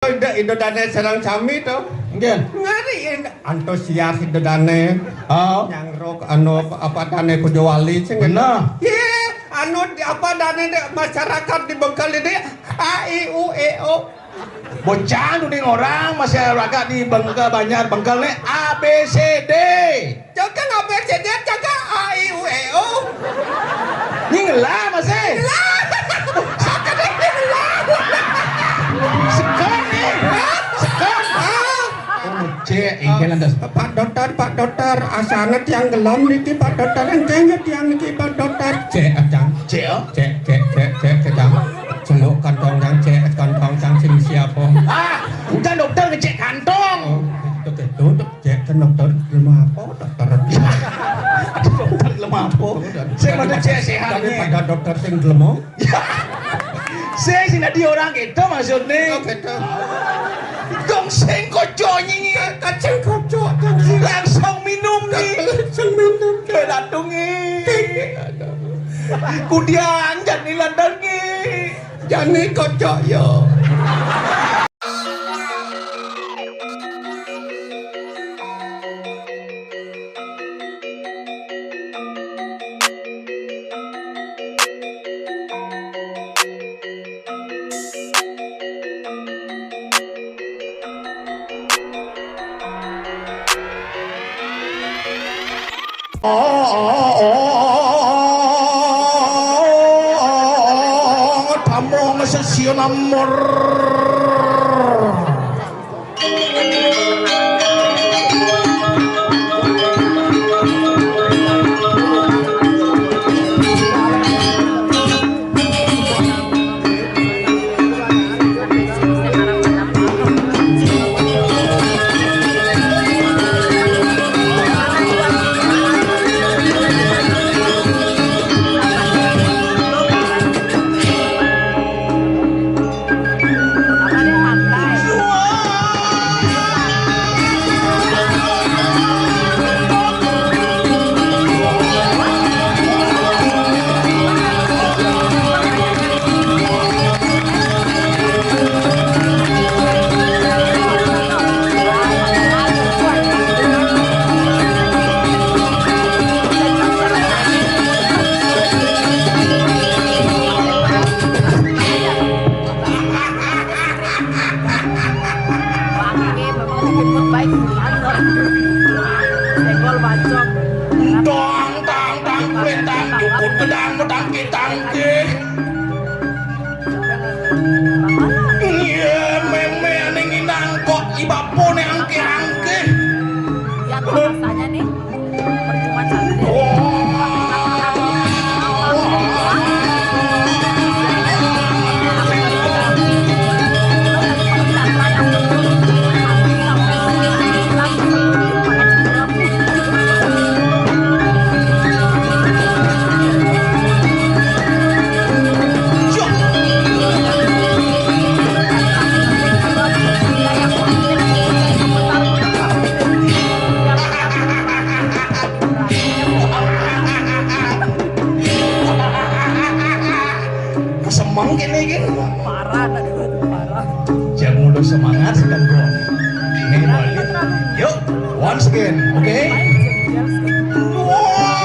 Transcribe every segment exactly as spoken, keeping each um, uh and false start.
Ida, Ida Dane sareng sami to. Nggih. Ngari antusias Ida Dane. Oh. Nyangruk anu apa Dane Kujawali sing bener. Ye, anu di, apa Dane di masyarakat di Bengkel ini A I U E O. Bocah nu ning orang masyarakat di Bengkel Banjar Bengkel ne A B C D. Cakang apa saja, cakang A I U E O. Ni ngelah masih. Ngelah. Cakang ni ngelah. Sekarang ni. Sekarang. Ah. Oh, cek, ini lantas. Pak Dokter, Pak Dokter, asana tiang gelem niki, Pak Dokter, engkehnya tiang niki, Pak Dokter. Cek, acang. Cek, oh. Cek, cek, cek, cek, cek, cang. Celuk kantong cang, cek kantong cang sing siapa? Ah, udah dokter ngecek kantong. Oh, itu, itu, itu. Cek ke dokter lemah apa? Dokter. Dokter lemah apa? Saya mana cek sehat ni. Daripada dokter sing lemah. Saya sing dadi orang gitu maksudnya. Oh, gitu. Dong sing kocok nyingi. Kacang kocok, kacang. Langsung minum ni. Langsung minum. Ke datung ni. Kudian jadi ladang ni. Jani kocok yo. Tamong sesio nomor. Bangke, memang bikin baik. Senggol bacok. Dong, tang, tang, kuwi, tang, jukut, gedang, medang, kitang, nggih. Iya, meme, ning inang kok ibapone angke-angke. Lihat rasanya nih. Percuma cantik. Semeng kene iki. Parah, tadi itu parah. Jangan mudah semangat, sedang gong. Ini balik. Yuk, once again, oke? Wah.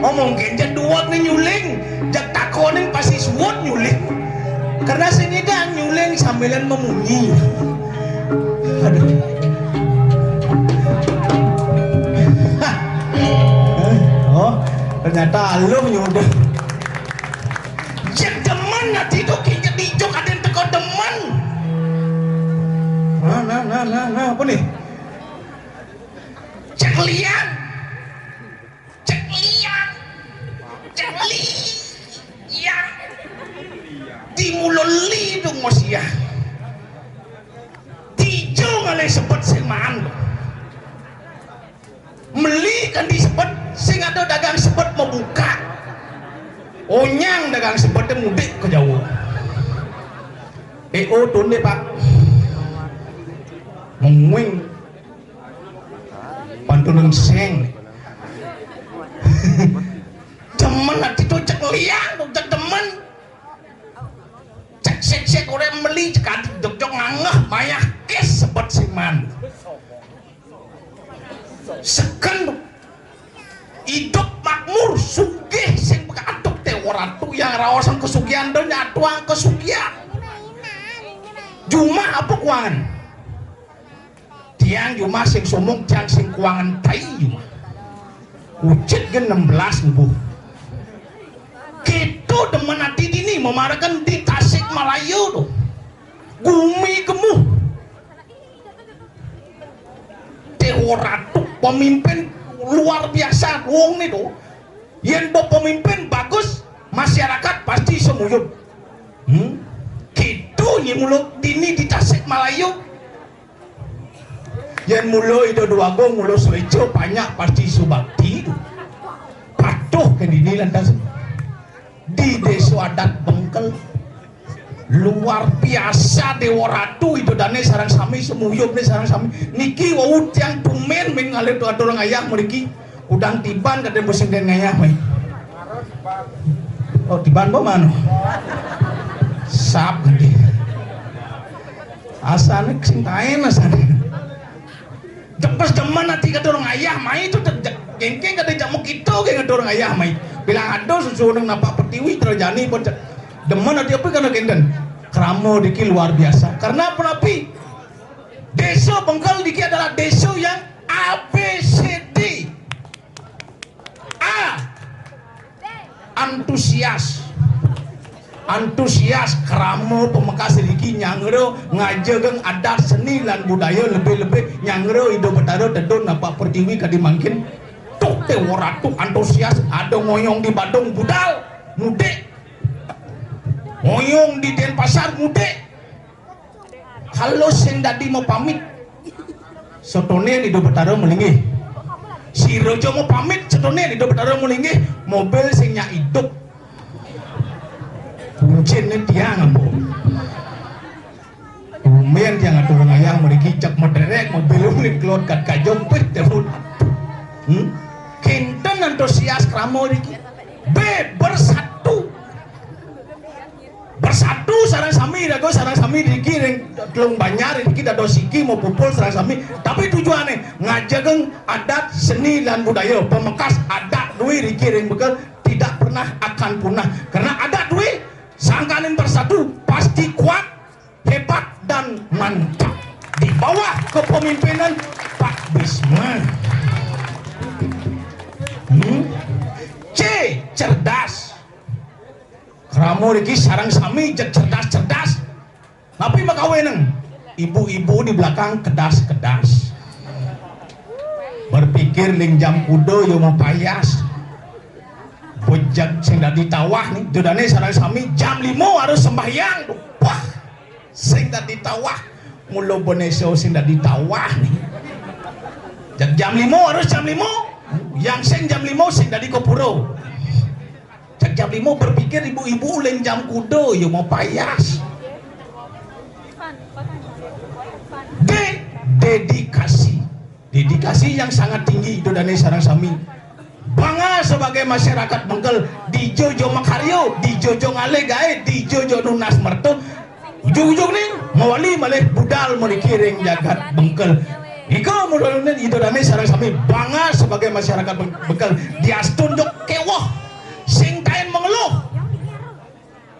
Oh, mungkin jeg duweg né nyuling, jeg takonin pasti suud nyuling. Karena sing nyidang nyuling sambilan mamunyi. Aduh. Oh, ternyata aluh nyuda. Jeg demen ati to ki, jeg dijuk adén teka demen. Nah, nah, nah, nah, nah, apa nih? Jeg liang. Jeg liang. Jeg liang. Di mula li dong masiah. Dija ngalih sebet sing maan. Meli kanti sebet, sing ada dagang sebet mabukak. Onyang dagang sebet mudik ka Jawa. Eh, oh, tunde, Pak. Menguing. Pantunan seng. Demen ati to jeg liang, to jeg demen. Jeg sek-sek orang meli, jeg adi jog-jog ngangeh mayah kis sebet sing maan. Seken idup makmur, sugih sing pakatuk Déwa Ratu yang raosan kasugihan donya atuang kasugihan. Jumah apa kuangan? Tiang jumah sing sumuk, tiang sing kuangan tai jumah. Ucit gén enam belas subuh. Kéto demen ati dini mamarakan di Tasikmalaya to. Gumi gemuh. Déwa Ratu, pemimpin luar biasa wong né to. Yén ba pemimpin bagus, masyarakat pasti semuyub. Hmm? Kéto nyén mula dini di Tasikmalaya. Yén mula Ida Déwagung, mula Suéca, panjak pasti subakti. Patuh ka dini lantas. Di Désa Adat Bengkel. Luar biasa Déwa Ratu Ida Dané sareng sami, semuyubné sareng sami. Niki wau tiang tumén mén ngalih atur ngayah mriki. Kudang tiban kadén musim dén ngayah mai. Oh, tiban apa mano? Sap kadén. Asané sing taén asané. Jepes demen ati ngatur ngayah mai to, jeg, jeg, kéngkén kadén jamu kita gén ngatur ngayah mai. Bilang ada susu nang napak pertiwi terjadi pun jeg. Demen ati apa karena kénten. Krama diki luar biasa. Karena apa napi? Désa Bengkel diki adalah désa yang A B C D. A. Antusias. Antusias krama pamekas riki nyangra ngajegang adat seni lan budaya, lebih-lebih nyangra Ida Betara tedun napak pertiwi kadi mangkin. Tuh Déwa Ratu antusias, ada ngoyong di Badung budal mudik. Ngoyong di Denpasar mudik. Kalau sing dadi mapamit, setoné Ida Betara malinggih. Sira ja mapamit, setoné Ida Betara malinggih, mobil sing nyak idup. Kunciné tiang, ambo. Tumén tiang atur ngayah mriki, cek mederek, mobil unik kelot kat kajong, pit, tebut. Hmm? Kénten antusias krama riki. B, bersatu. Bersatu sareng sami, raga sareng sami riki ring telung banjar riki dados siki mapupul sareng sami. Tapi tujuané ngajegang adat seni lan budaya, pamekas adat duwé riki ring Bengkel tidak pernah akan punah. Karena adat duwé sangkaning bersatu pasti kuat, hebat dan mantap di bawah kepemimpinan Pak Bisma. Hmm? C, cerdas. Krama riki sareng sami jeg cerdas-cerdas. Napi makawinang? Ibu-ibu di belakang kedas-kedas. Berpikir ling jam kuda ya mapayas. Bujak sing dadi tawah né, Ida Dané sareng sami jam lima harus sembahyang to. Wah, sing dadi tawah. Mula Bendésa sing dadi tawah né. Jam, jam lima harus jam lima. Yang sing jam lima sing dadi kapura. Jam, jam lima berpikir ibu-ibu ling jam kuda ya mapayas. D, dedikasi. Dedikasi yang sangat tinggi Ida Dané sareng sami. Bangga sebagai masyarakat Bengkel, dija ja makarya, dija ja ngalih gaé, dija ja nunas merta. Ujug-ujugné mawali malih budal mriki ring jagat Bengkel. Nika mula-mula Ida Dane sareng sami bangga sebagai masyarakat Beng-, Bengkel. Diastun jok kéweh, sing taén mengeluh.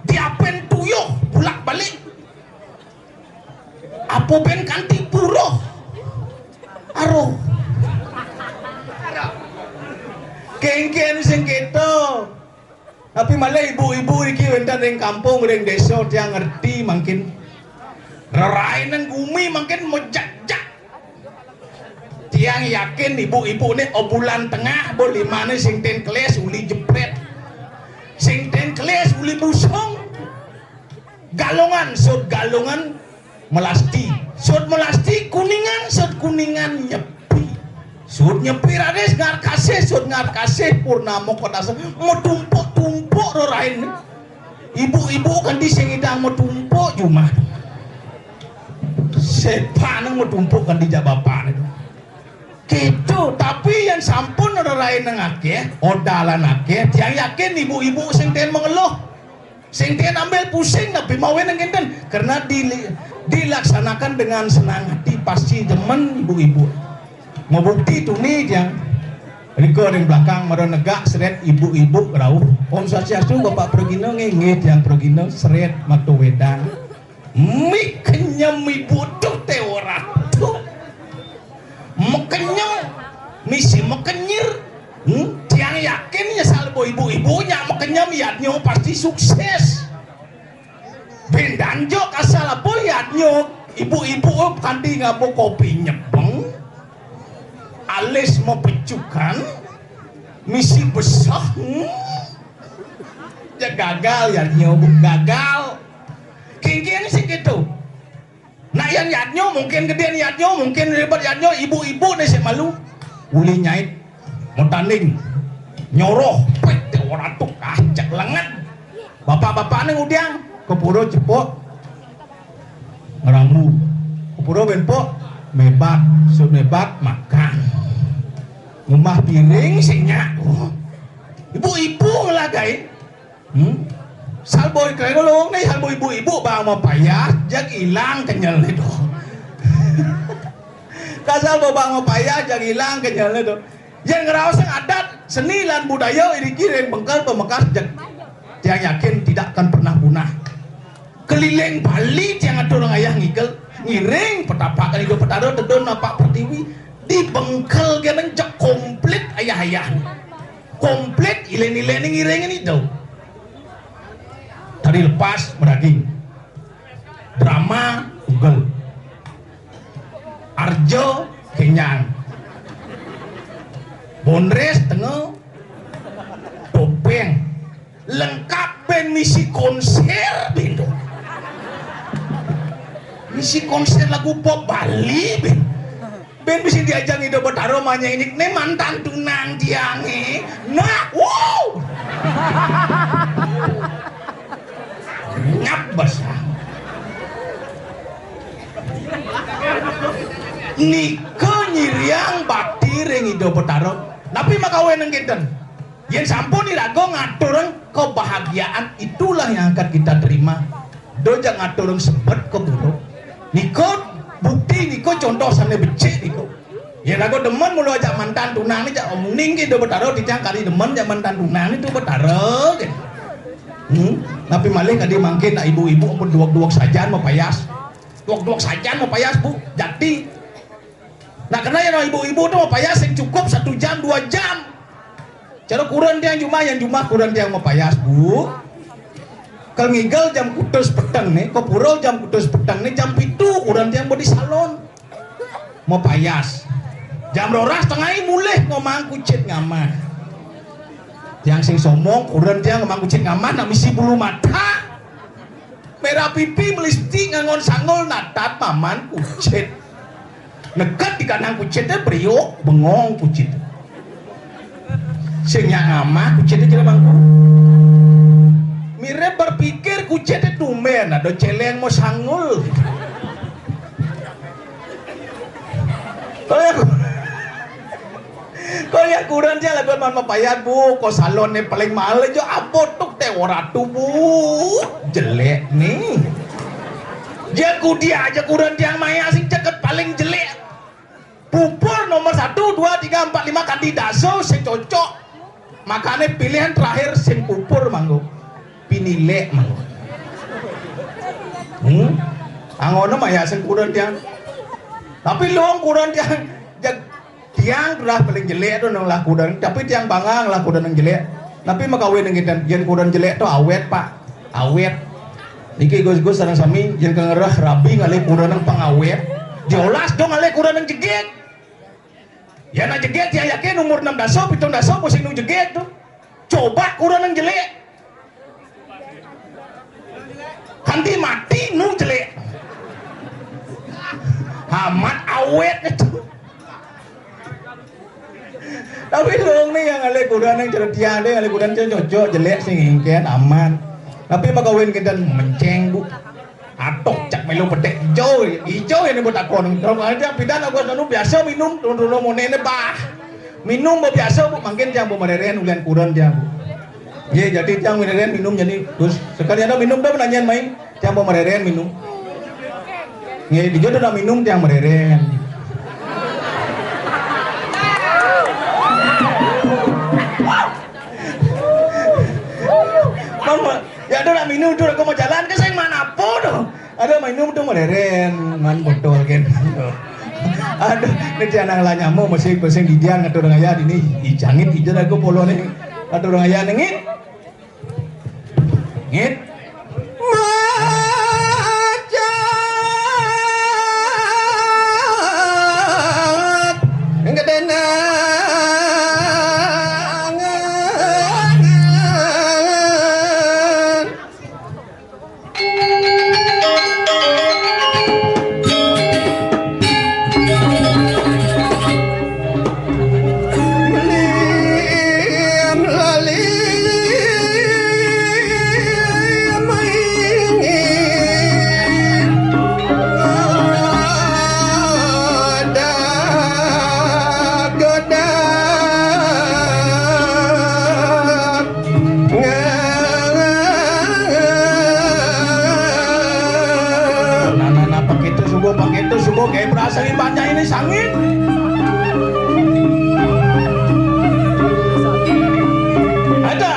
Diapin tuyuh bulak-balik. Apa bén kanti buruh? Aruh. Kénkén sing kéto. Tapi malih ibu-ibu niki wénten ring kampung, ring désa, tiang ngerti mangkin. Rerainan gumi mangkin mejak-jak. Tiang yakin ibu-ibu né o bulan tengah, bo limané sing ten kelis uli jeprét. Sing ten kelis uli busung. Galungan, sud Galungan, Melasti. Sud Melasti, Kuningan, sud Kuningan, Nyepi. Sud Nyepi raris Ngarkasih, sud Ngarkasih Purnama Kodasa. Metumpuk-tumpuk rerain. Ibu-ibu kanti sing idang metumpuk jumah. Sepan metumpuk kanti jak bapak. Kéto, tapi yén sampun rerain akéh, odalan akéh, tiang yakin ibu-ibu sing ten mengeluh. Sing ten ambil pusing, napi mawinan kénten? Karena dili-, dilaksanakan dengan senang hati, pasti demen ibu-ibu. Mabukti tuni tiang. Rika ring belakang mara negak srét ibu-ibu rauh. Om Swastiastu, Bapak Pragina, nggih, nggih, tiang Pragina, srét mata wedang. Mih kenyem ibu tuh té ora tuh. Mekenyem, misi mekenyir. Hmm? Tiang yakin nyesal bo ibu-ibu nyak mekenyem yadnya pasti sukses. Bendan jok asal apa yadnya ibu-ibu kanti ngaba kopi nyebeng. Alis mapecukan, misi besah. Hmm? Ya gagal yadnya, Bu, gagal. Kénkén sing kéto. Nak yén yadnya, mungkin gedén yadnya, mungkin ribet yadnya, ibu-ibu né sing malu. Uli nyait, matanding, nyoroh, pét, ora tuh, ah, cek lengan. Bapak-bapak né ngudiang, ka pura cepok, ngrambu. Ka pura bén pok, mébat, sud mébat, makan. Ngumah piring, sing nyak. Oh. Ibu-ibu ngelagain. Hmm? Salbo iku lung né, salbo ibu-ibu bang mapayas, jag ilang kenyel né to. Kasal bo bang mapayas, jag ilang kenyel né to. Yén ngraosang adat, seni lan budaya iriki ring Bengkel pamekas jag. Tiang yakin tidak akan pernah punah. Keliling Bali tiang aturang ayah ngikel, ngiring petapakan Ida Betara tedun napak pertiwi. Di Bengkel kéné jeg komplit ayah-ayah. Komplit ilén-ilén ngiring ini tuh. Tari lepas meraging. Drama ugel. Arjo kenyang. Bondres tengah. Topeng. Lengkap bén misi konser bén to. Misi konser lagu pop Bali bén. Bén misi diajang Ida Betara manyang ini, né mantan tunang tiangé. Nah, wow. Nyap besar. Nika nyiriang bakti ring Ida Betara. Napi makawé nang kénten? Yén sampun iraga ngaturang kebahagiaan, itulah yang akan kita terima. Do jak ngaturang sebet ka buruk. Nika bukti, nika contoh sané becik nika. Yén raga demen mula jak mantan tunang né, jak omning Ida Betara, titiang kari demen jak mantan tunang né Ida Betara, gitu. Hmm? Napi malih kadi mangkin nak ibu-ibu ampun duweg-duweg sajan mapayas. Duweg-duweg sajan mapayas, Bu. Jakti. Nah, karena yang ibu-ibu tuh mapayas yang cukup satu jam, dua jam. Cara kurenan tiang jumah, yang jumah kurenan tiang mapayas, Bu. Kal ngigel jam kutus peteng né, ka pura jam kutus peteng né, jam pitu kurenan tiang ba di salon. Mapayas. Jam roras tengah mulih ngomang kucit ngamah. Tiang sing sombong, kurenan tiang ngomang kucit ngamah, nak misi bulu mata. Merah pipi, melistik, ngangon sanggul, natat maman kucit. Neked di kandang kucit té, briuk, bengong kucit. Sing nyak ngamah kucit té, jero mangku. Mirip berpikir kucit té, tumbén ada céléng mau sanggul. Kaya kurenan tiang lagu man mapayas, Bu, ka salon né paling mahal aja, apa tuk té ora tuh, Bu. Jelék né. Dia kudia aja kurenan tiang maya sing ceket paling jelék. Pupur nomor satu, dua, tiga, empat, lima, kanti daso sing cocok. Makane pilihan terakhir sing pupur mangko. Pinilek mangko. Hmm? Angono maya sing kuren tiang. Tapi luung kuren tiang. Tiang lah paling jelek tu nang lah kuren. Tapi tiang bangga lah kuren nang jelek. Tapi makawin nang kita, yen kuren jelek tu awet, Pak. Awet. Niki Gus-gus sareng sami, yen kengereh rabi ngalih kuren nang pengawet. Jelas dong ngalih kuren nang jegit. Ya nak jegit, ya yakin umur enam daso, pitung daso, pusing nu jegit tu. Coba kuren nang jelek. Kanti mati nu jelek. Amat awet itu. Tapi dong nih yang ngalih kuren nang ceretian deh, ngalih kuren cocok, jelek sing ingken, aman. Tapi makawin kita menceng, Bu. Atok cak melu petek ijo, ijo ini buat takon. Kalau ada pidan aku anu biasa minum, turun-turun mau nene bah. Minum mau biasa, Bu, mungkin jam mau mereren ulian kuren jam, Bu. Ye, jadi jam mereren minum jadi terus sekali ada minum dah nanya main jam mau mereren minum. Ye, dia tu nak minum jam mereren. Mama, ya ada nak minum tu aku mau jalan ke sing mana pun. Ada minum tu mereren, man botol kan. Ada ni tiang nang lah nyamuk masih pusing didian ngatur orang ayah ini. Ih, jangit ija aku polo ni. Ngatur orang ayah nengit. Ngit. Macet. Ngedenangan. Nah, nah, nah, pakai itu subuh, pakai itu subuh, kayak berasa ini banyak ini sangit. Ada.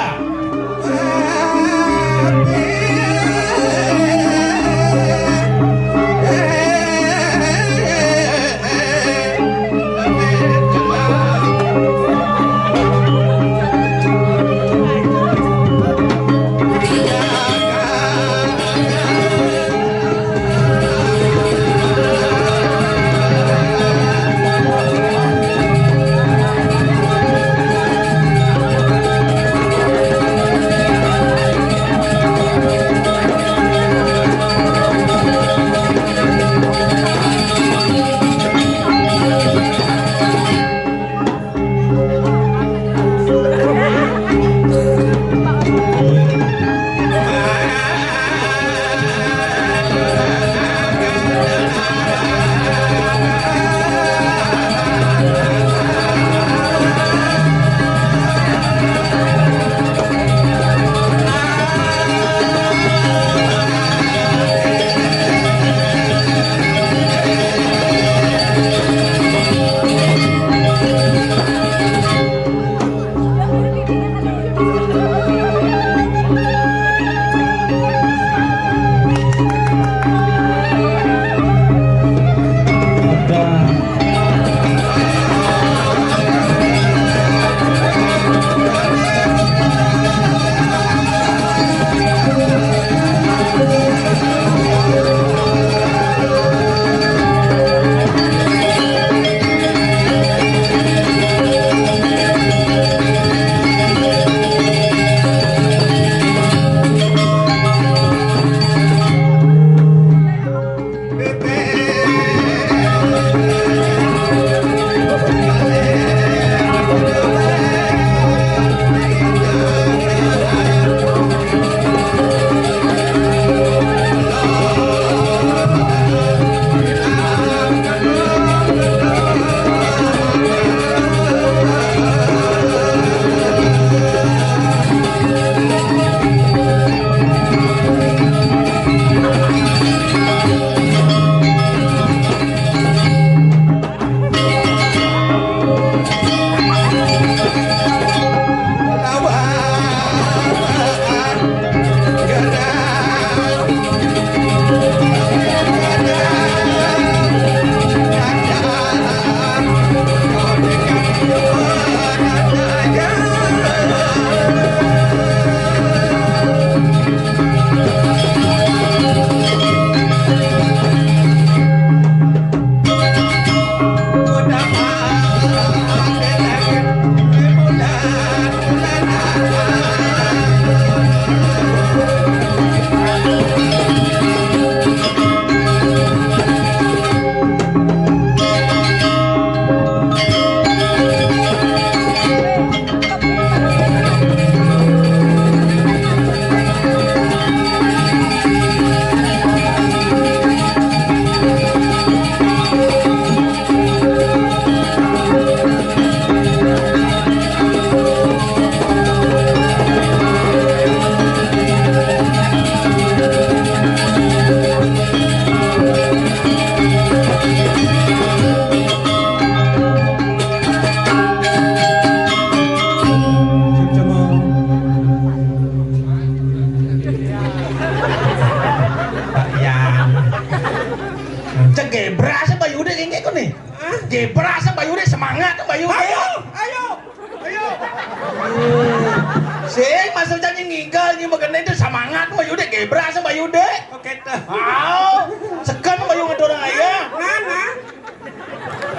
Ngigal nyi magéné to semangat mah Yu Dék, gebrak sama Yu Dék. Oké, tuh. Au, segan mah Yu ngaturang aya. Nah, nah.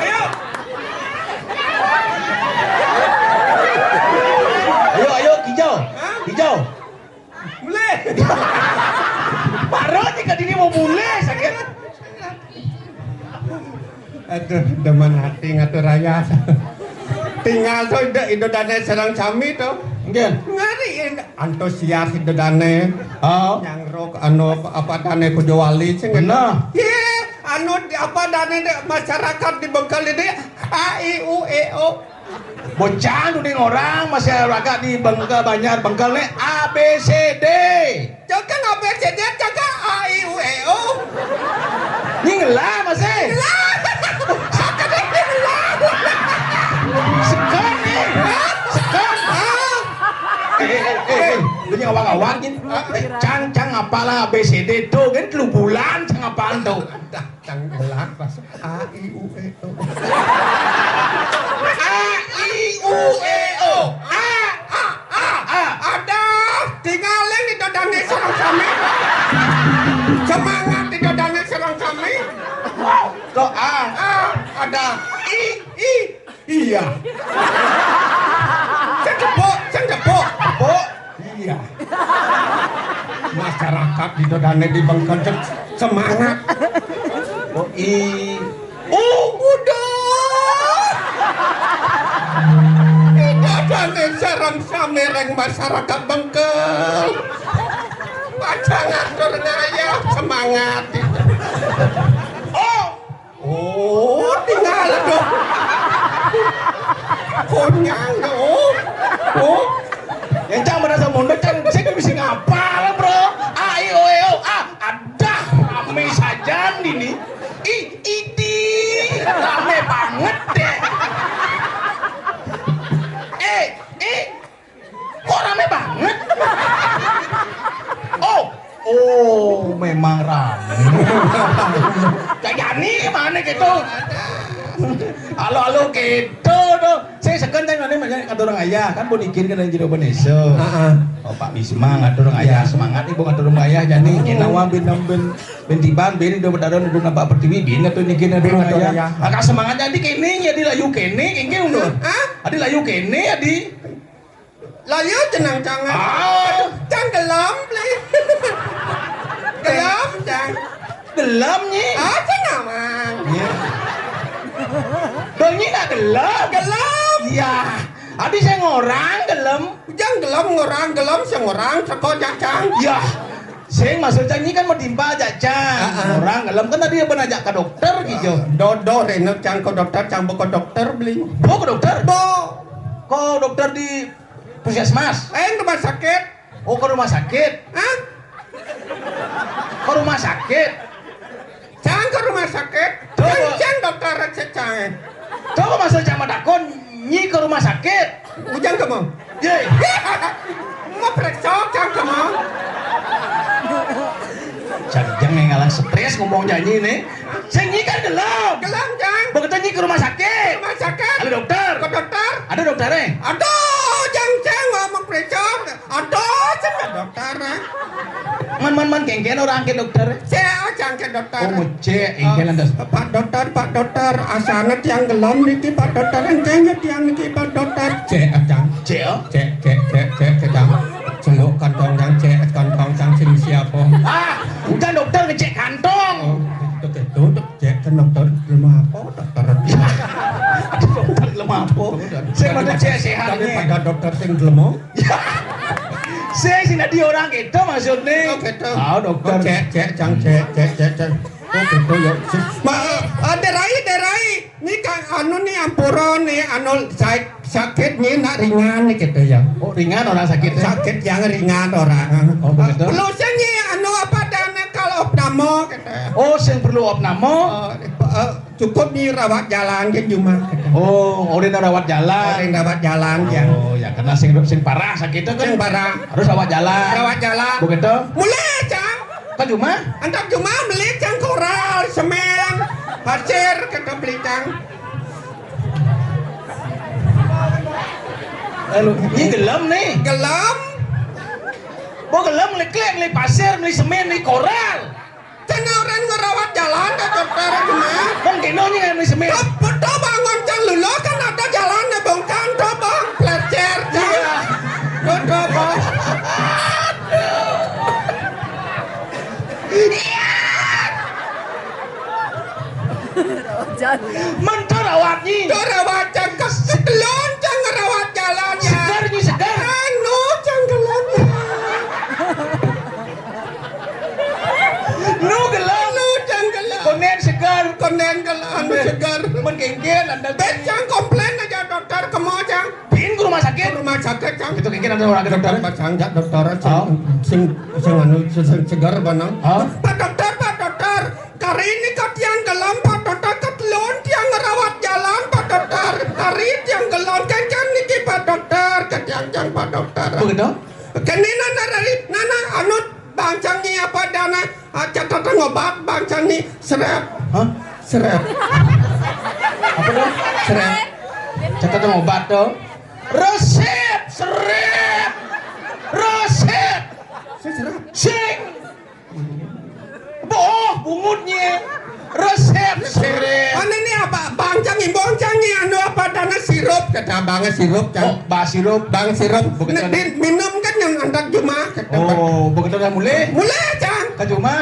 Ayo. Ayo, ayo, kijau. Hah? Kijau. Mulih. Baru nih ka dini mau mulih sakit. Aduh, demen hati ngatur raya. Tinggal to Ida, Ida Dané sareng sami to. Nggih. Ngari antusias Ida Dané. Oh. Nyangkruk anu apa dané Kujawali sing. Bener. Yé, anu di apa dané di masyarakat di Bengkel ini A I U E O. Bocah nu di ngorang masih raga di Bengkel, Banjar Bengkel nih A B C D. Jangan A B C D, jangan A I U E O. Ini ngelah masih. Ngelah. Sakit ini ngelah. Segan nih. Segan. Ah. Eh, eh, eh, eh, eh. Ini awak-awak gini. Cang, cang apalah A B C D tuh, kan telu bulan cang apal tuh. Dah, cang ngelah pas. A I U E O. A I U E O. A, a, a, a. Ada, tinggalin Ida Dané sareng sami. Semangat Ida Dané sareng sami. To A. A, ada. I, i, iya. Sing jebuk, sing jebuk. Jebuk. Iya. Masyarakat Ida Dané di Bengkel semangat. Oh, i. Oh, udah. Ida Dané sareng sami ring masyarakat Bengkel. Padha ngatur ngayah semangat. Oh. Oh, tinggal tuh. Konyang tuh. Oh. Oh. Yang cang merasa mundur, cang, saya nggak bisa ngapal, bro. A, I, O, E, O. Ah, ada rame saja ini. I, idi. Rame banget deh. Eh, eh. Kok rame banget? Oh, oh, memang rame. Cak Jani mana gitu? Halo, halo gitu tuh. Saya segan tanya mana mana ngaturang ayah kan pun izin kan dari jero Indonesia. Heeh. Oh, Pak Bisma ngaturang ayah, semangat ibu ngaturang ayah Jani. Ginawa bin bin bin tiban bin do bedaron do nampak pertiwi bin atau niki ngaturang ayah. Agak semangat jadi kene jadi layu kene kengke undo. Hah? Adi layu kene adi. Layu jenang jangan. Ah. Cang gelem, Bli. Gelem, Cang. Gelem, Nyi? Ah, Cang aman. Iya. Dong, Nyi nak gelem? Gelem. Iya. Adi saya ngorang gelem. Jang gelem ngorang gelem, saya ngorang seko jajang. Iya. Sing maksud Cang Nyi kan mau timpal jajang. Heeh. Ngorang gelem kan tadi apa najak ke dokter gitu. Dodo rene Cang ke dokter, Cang buka dokter, Bli. Bo ke dokter? Bo. Kok dokter di Puskesmas? Eh, rumah sakit. Oh, ke rumah sakit? Hah? Ke rumah sakit? Cang ke rumah sakit? Tuh. Cang, cang dokter aja, cang. Tuh, maksud cang mah takon, Nyi ke rumah sakit? Ujang kamu? Ye. Mau periksa, cang kamu? Cang jang yang ngalah stres ngomong janji nih. Sing Nyi kan gelem. Gelem, cang. Begitu Nyi ke rumah sakit. Rumah sakit. Ada dokter. Ke dokter. Ada dokter eh? Aduh, cang, cang, mau periksa. Aduh, cang ke dokter eh. Man, man, man, kengken orang ke dokter eh? Saya, cang ke dokter. Oh, cek, engkel ada. Pak dokter, Pak dokter, asana tiang gelem niki, Pak dokter, engkene tiang niki, Pak dokter. Cek, cang. Cek, oh? Cek, cek, cek, cek, cek, cang. Celuk kantong cang, cek kantong cang sing siapa? Ah, bukan dokter ngecek kantong. Oh, itu, itu, itu. Cek ke dokter lemah apa? Dokter. Dokter lemah apa? Saya mana cek sehat tapi nih. Pada dokter sing lemah. Saya sih tadi orang gitu maksudnya. Oh, gitu. Oh, dokter. Oh, cek, cek, cang, cek, cek, cek, cek. Oh, gitu ya. Ma, ada rai, ada rai. Ini kan anu nih ampura nih, anu saya sakit nih, nak ringan nih gitu ya. Oh, ringan orang sakit ya? Sakit yang ringan orang. Oh, begitu? Perlu sih nih, anu apa dan kalau opname gitu. Oh, sing perlu opname? Oh, eh, cukup nih rawat jalan ke rumah gitu. Oh, udah rawat jalan. Udah rawat jalan ya. Oh, ya karena sing sing parah sakit itu kan. Sing parah. Harus rawat jalan. Rawat jalan. Begitu? Mulai, Cang. Ke rumah? Antar rumah beli cang koral, semen, pasir, kita beli cang. Lalu, ini gelem nih. Gelem. Bo gelem meli klik, meli pasir, meli semen, meli koral. Cang orang ngerawat jalan dah dokter cuma. Wong kene nying meli semen. Betul bangun cang luluh kan ada jalan dah bongkar tuh bang pelajar cang. Iya. Tuh tuh bang. Mentara rawat nyi. Tuh rawat cang kesekelon cang ngerawat jalan ya. Segar nyi segar. Anu cang gelon ya. Nu gelon. Nu cang gelon. Konen segar. Konen gelon anu segar. Men kengken anda. Bet cang komplain aja dokter kemo cang. Pin ke rumah sakit. Rumah sakit cang. Itu kengken anda orang dokter. Pak cang jak dokter sing sing sing anu sing segar banang. Pak dokter, Pak dokter. Kari niki tiang gelem Pak dokter, ketelun tiang ngerawat jalan Pak dokter. Kari tiang gelem kengken niki Pak dokter, ketiang tiang Pak dokter. Begitu? Kene nana dari nana anu bang cang ni apa dana ah, catatan obat bang cang ni serep. Hah? Serep. Apa tuh? Serep. Catatan obat tuh. Resep, serep. Resep. Saya serep. Sing. Boh, bungut nyi. Resep sirih. Anu ni apa? Bang cang imbong cang ni anu apa dana sirup kata bang sirup cang. Oh, bah sirup. Bang sirup. Begitu. Nah, di, minum kan yang antak juma kata. Oh, begitu dah mulai. Mulai cang. Ke juma.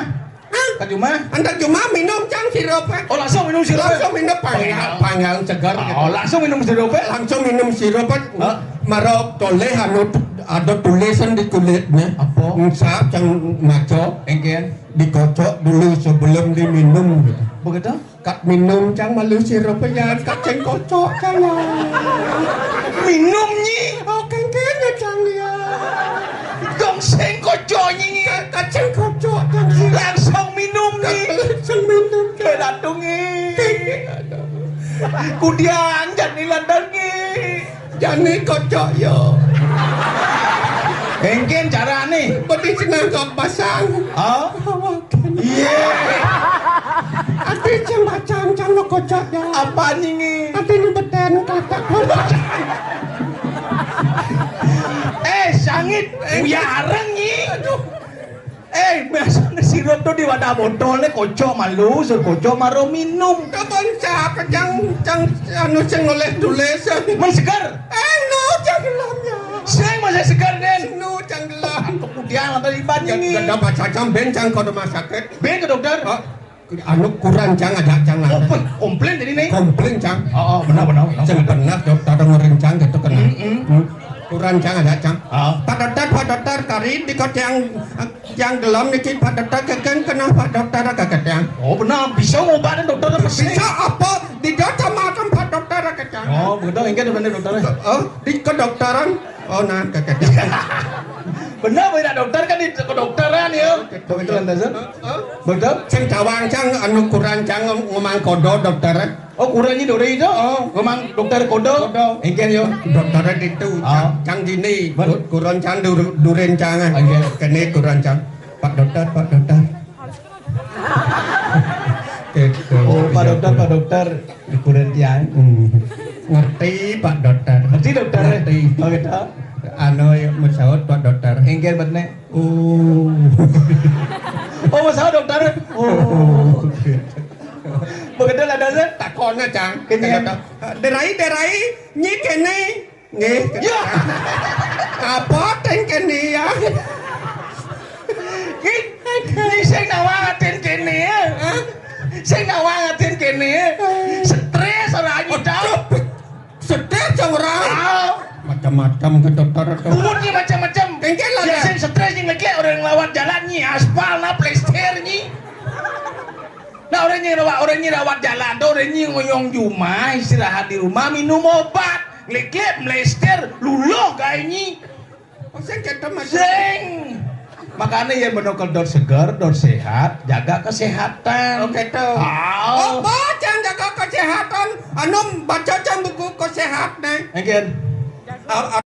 Hah? Ke juma. Antak juma minum cang sirup. Oh, langsung minum sirup. Langsung minum panggang, panggang segar. Oh, langsung minum sirup. Langsung minum sirup. Hah? Marok toleh anu ada tulisan di kulitnya. Apa? Ngusap cang maco. Engken. Dikocok dulu sebelum diminum gitu. Begitu? Kat minum cang malu sirup ya, kat ceng kocok cang ya. Minum nyi. Oh kengken ya cang ya. Dong seng kocok nyi. Kat ceng kocok cang ya. Langsung minum nyi. Langsung minum cang. Bedatung nyi. Kudian jadi ladang nyi. Jani kocok yo. Engken cara ni. Beti senang kok pasang. Oh. Iya. Ati cang bacang cang lo kocok yo. Apa nyingi? Ati ni beten kata. Eh sangit. Uya areng ni. Aduh. Eh, biasanya sirup tuh di wadah botol nih kocok malu, sur kocok maro minum. Kapan siapa yang yang anu sing oleh tulis? Men segar. Eh, nu cang gelamnya. Sing masih segar den. Nu cang gelam. Kemudian mata di banding. Gak dapat cacam ben cang ke rumah sakit. Ben ke dokter. Oh, anu kurang cang ada cang ada. Komplain, komplain jadi nih. Komplain cang. Oh, oh benar benar. Cang pernah dokter ngorin cang gitu kena. Hmm. Kurang cang ada cang. Ah. Pak dokter, Pak dokter, kari di kot yang yang dalam niki Pak dokter keken kena Pak dokter keken yang. Oh benar, bisa ngobatin dokter apa sih? Bisa apa? Di dokter makan Pak dokter keken yang. Oh begitu, engke benar dokter. Oh, di kedokteran. Oh nah keken yang. Benar benar dokter kan di kedokteran ya. Begitu lantas. Betul. Sing cawang cang anu kurang cang ngomong kodo dokter. Oh, kurangi dore itu? Oh. Memang dokter kodo? Kodo. Engken yo. Dokter itu, oh. Cang, cang gini, kuron cang dur, duren cang. Engken. Kene kuron cang. Pak dokter, Pak dokter. Gitu. Oh, Pak dokter, Pak dokter. Kuren tiang. Hmm. Ngerti, Pak dokter. Ngerti dokter. Ngerti. Oh, gitu. Anu, ya, mesaut, Pak dokter. Engken betne. Oh. Oh, mesaut dokter. Oh. Begitu lah dasar. Takona cang. Kene. Derai derai nyi kene. Nggih. Ya. Apa ten kene ya? Nggih. Nggih sing nawang aten kene. Hah? Sing nawang aten kene. Stres ora anyi tau. Stres cang ora. Ah. Macam-macam ke dokter tuh. Umurnya macam-macam. Engke lah. Ya sing stres nyi ngekek orang lewat jalan nyi aspal na plester nyi. Nah, orang nyi rawat, orang nyi rawat jalan tuh, orang nyi ngoyong di rumah, istirahat di rumah, minum obat, ngliklik, mlester, luluh gawe nyi. Oh, sing ketem aja. Sing. Makanya yang benar kalau dot seger, dot sehat, jaga kesehatan. Oh, gitu. Ah. Oh, baca jaga kesehatan. Anu baca cang buku kesehatan. Engken. Ah, ah.